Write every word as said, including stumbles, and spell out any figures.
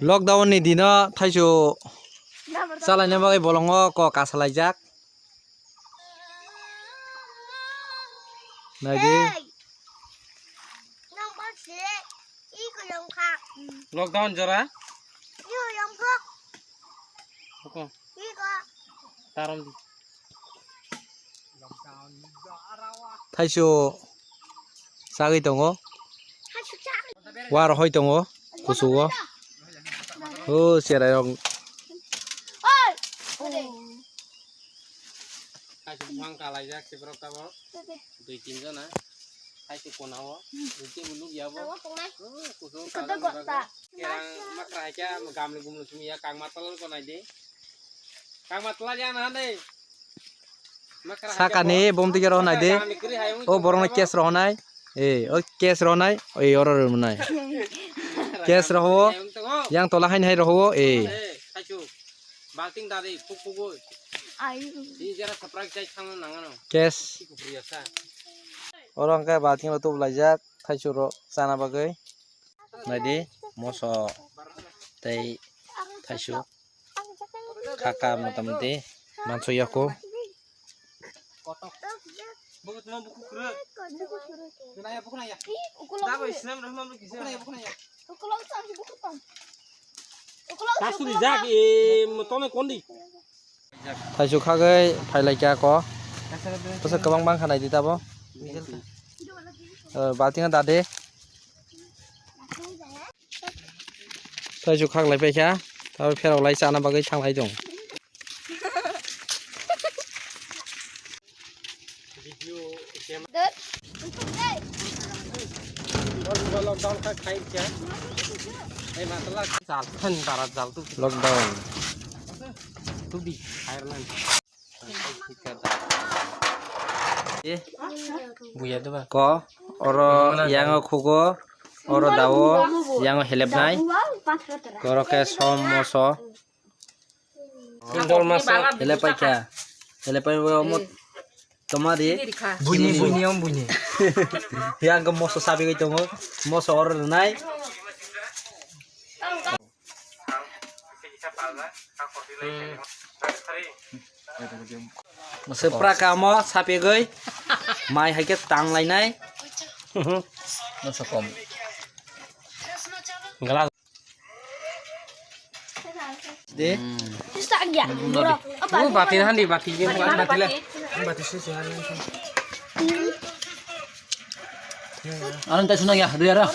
Lockdown ni dino thaisu chalaina bagwi bolongo kok kasalaijak. Naidi. Lockdown jora. Iko. Tarom di. Thaisu sagwi tongo. War hoi tongo kusugo. O cherai rok. Thaisu bwphang kalaijak siborok tabok. Dui tin jona. Hai se kona o. Dui tin bo nukya bo. Kusung kaijak. Kerang makra hai khe gamli gumli simi ya kangma tolong ko nai de. Kangma tola ya na de. Sakani bom tige rohonai de. O borokno case rohonai. E, o case rohonai. E, oro rohonai. Case roho. Yang tola hain hai roho. E. Balting dadi puk puk oi. Ayu. Di jara surprise jai thangna nangano. Case. Sikupri asa. Oro hwnkhe balting rok tubu laijak thaisu rok chana bagwi. Naidi moso tei thaisu khaka motamoti manso yako. Kasuri jak e tome kondi. Thaisu khagwi phailaikha ko. Bwswk kwbang bangkha naidi tabo. Baltingo dade. Thaisu khaklai paikha. Tabo pherok lai chana bagwi thanglai tong. Lockdown. Buya deba. Ko, oro yango khugo, oro dawo, yango helepnai. Oro khe som moso. Sundor masa. Helep paikha. Helep pai omo tomari. Buini, buini, om buini. Yang ke moso sabi tongo. Moso oro nai. Sepra kamo sapegoi mai hai khe tang lainai. Masa kom. Glass. De. Sisa agya. Borok. Oh, batin handi, batin. Batin, batin. Batin sih, sih, handi. Anu tak sunang ya, dua ya.